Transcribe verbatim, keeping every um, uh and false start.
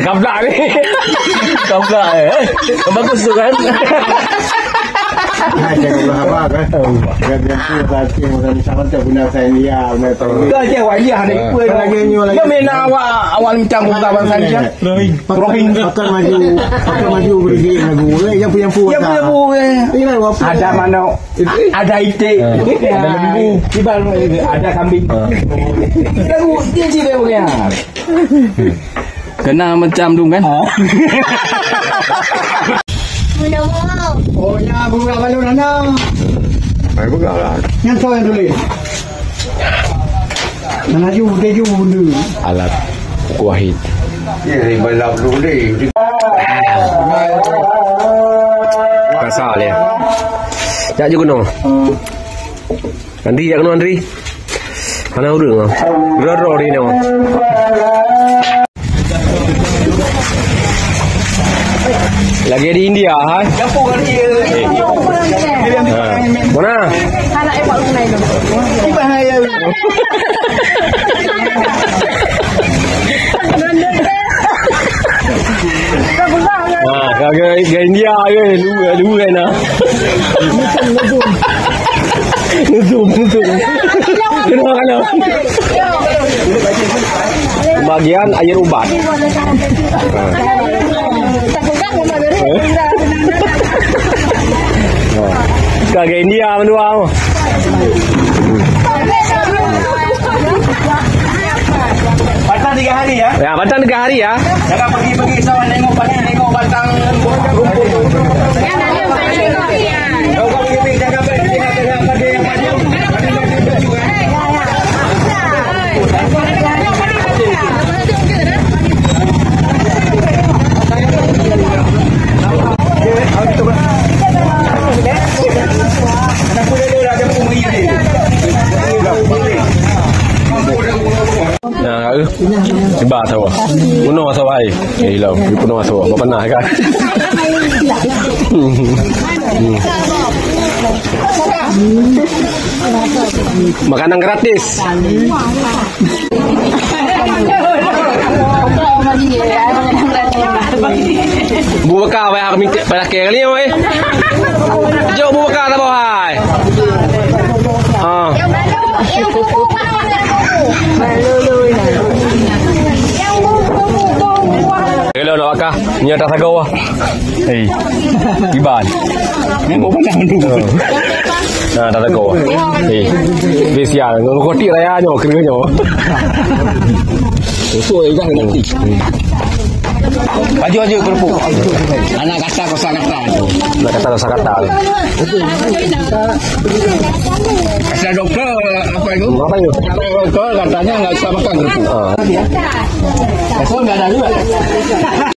Gablak ni. Gablak, eh. Bagus tu kan? Ada Allah apa kan? Dia dia tu tadi macam sama tak guna saya dia, macam tu. Dah je awak dia ada ikut lagi ni lagi. Dia main awak, awak macam bukan bangsa Indonesia. Rohingya. Akan maju, akan maju beri lagu. Eh, yang punya pun. Yang punya pun, eh. Ini lah apa? Ada manok, ada itik. Ada lembu. Tiba ada kambing. Lagu dia je dia punya. Kena macam tu kan? Oh, ya, bunga balon anak. Ai bunga lah. Yang tu yang tulis. Yang laju, laju benda. Alat kuahit. Ya, balap dulu deh. Kasar dia. Jak je gunung. Andri, jak keunoe, Andri. Hana ureueng ah. Roro di nyoe. Lagi di India, hai. Ha. Mana? Ha, ka, ka, ka India ke, lu, lu kan ah. Nuzum, nuzum. Kena, kena. Pembagian air ubat. Ha. Ka ke India mendua. Patang tiga hari ya. Ya, patang tiga hari ya. Jangan pergi-pergi sama nengok pagi, nengok batang. Nah, eh. Tiba sawah. Penuh sawah ai. Eh, ilau. Penuh sawah. Berpenah kan? Makanan gratis. Buka weh, aku minta pada kali ni weh. Jom buka tak boh hai. Ha. Hello, nak makan? Ni atas sagoe. Hei. Iban. Ni bukan dulu. Nah, atas sagoe. Hei. Spesial. Ngon kotik raya nyoe, kena nyoe. Esok juga nanti. Baju-baju kerupuk. Anak kata kosa kata. Anak kata kosa kata. Kata doktor apa itu? Apa itu? Kata doktor katanya nggak usah makan kerupuk. Ah. Besok nggak ada juga.